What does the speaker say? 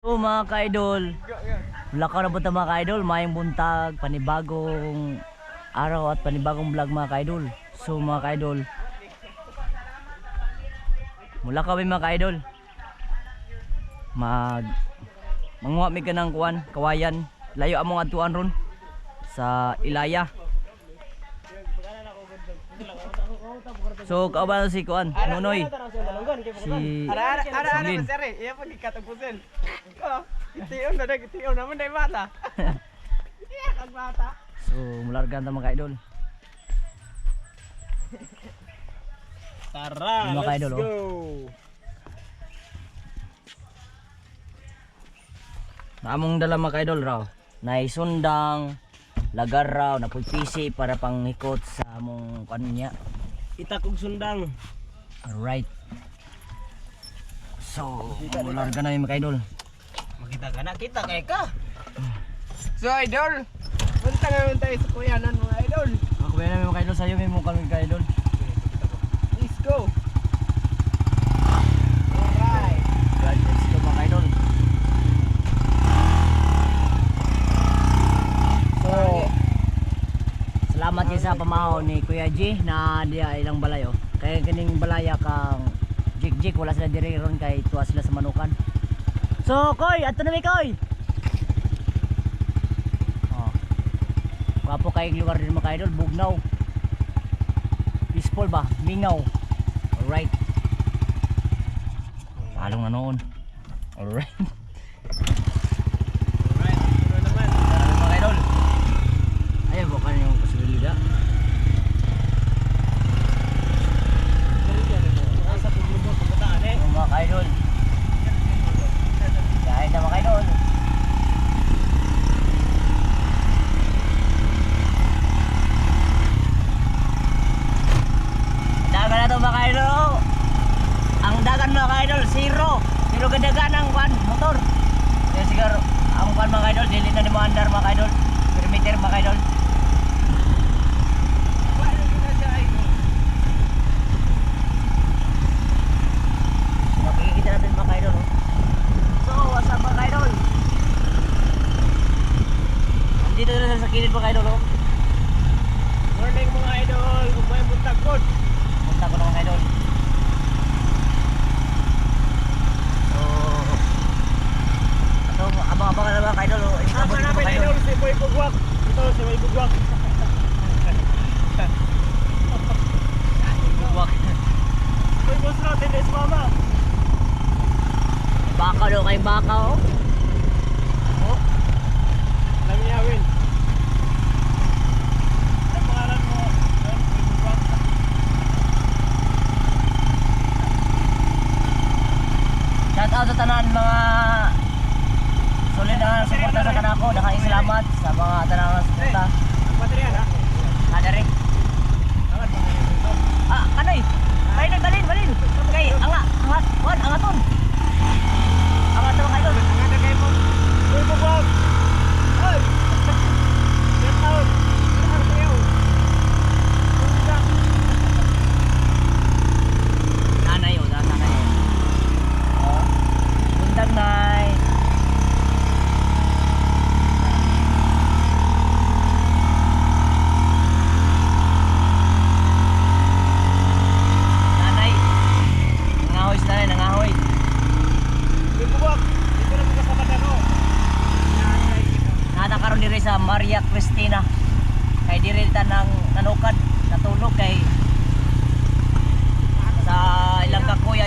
So mga ka-idol, wala ka na punta mga ka-idol, mayong buntag, panibagong araw at panibagong vlog mga ka-idol. So mga ka-idol, mula kami mga ka-idol. Mag manguha mi ka ng kuan, kawayan. Layo among adtuan ron sa Ilaya. So kauban si kuan, Nonoy. Si Ara ara ara ara Sulin. sir, iya pag ikatagpusin. Ko, tion na dag tion naman day bata. Iya kag bata. So mulargan ta mga ka-idol. Tara, Yung mga let's ka-idol, oh. go. Among dala mga ka-idol raw. Naisundang, lagar raw, napulpisi para panghikot sa among kanya. Itak og sundang. Alright. So, mularga na yung mga ka-idol. Makita ka na, kita kay ka. So idol, punta ngayon tayo sa kuyanan mga idol. Ako ba namin mga ka-idol sa'yo, may mukha mga ka-idol. Let's go. Alright. Right, let's go mga ka-idol. So, salamat kay sa pamahaw ni Kuya G na diya ilang balay oh. Kaya kining balaya kang Jik Jik wala sila diri ron kay tuwa sila sa manukan. So, Koy, ato na mi Koy. Oh. Gwapo kay lugar din mga ka-idol, Bugnaw. Peaceful ba? Mingaw. Alright. Palong na noon. Alright. Alright, ito naman. Tara na mga idol. Ayun, bukan yung posibilidad. Sa paglubot, pagkataan eh. Yung mga idol. Dahil na mga idol. Dagan na to mga idol. Ang dagan mga idol, zero. Zero gadagan ang kwan, motor. Kaya siguro, ang kwan mga idol, dili na ni mo andar mga idol. Perimeter mga idol. So, makikita natin mga idol. Oh. So, what's up mga idol? Andito na sa kilid mga idol. Oh. Morning mga idol, ug may buntag pod. Punta ko na mga idol. So, ito, abang-abang na mga idol. Oh. Sama Abang dito, namin mga idol. idol si Boy Bugwak. Ito si Boy Bugwak. Bugwak. Boy Bugwak, hindi si mama. Baka daw kay baka oh. Oh, Lamiyawin. Ano pangalan mo? Don Boy Bugwak. Shout out sa tanan mga solid na suporta sa kanako. Daghang salamat sa mga tanan nga suporta. Ang baterya na. Adare. Angat pa kayo dito. Ah, kanoy. Kanoy balin, balin. Kay anga, angat, wan angaton. Angaton mga idol. Angat na kayo mo. Boy Bugwak. Oy! Get out. Ano kayo? Bugwak. Nanay oh, nanay oh. Oh. Buntag nay. Nanay. Nangahoy si nanay, nangahoy. Boy Bugwak. Dito na mga sa Badano. Nata karon diri sa Maria Cristina. Kay diri ta nang nanukan, natulog kay sa ilang kakuya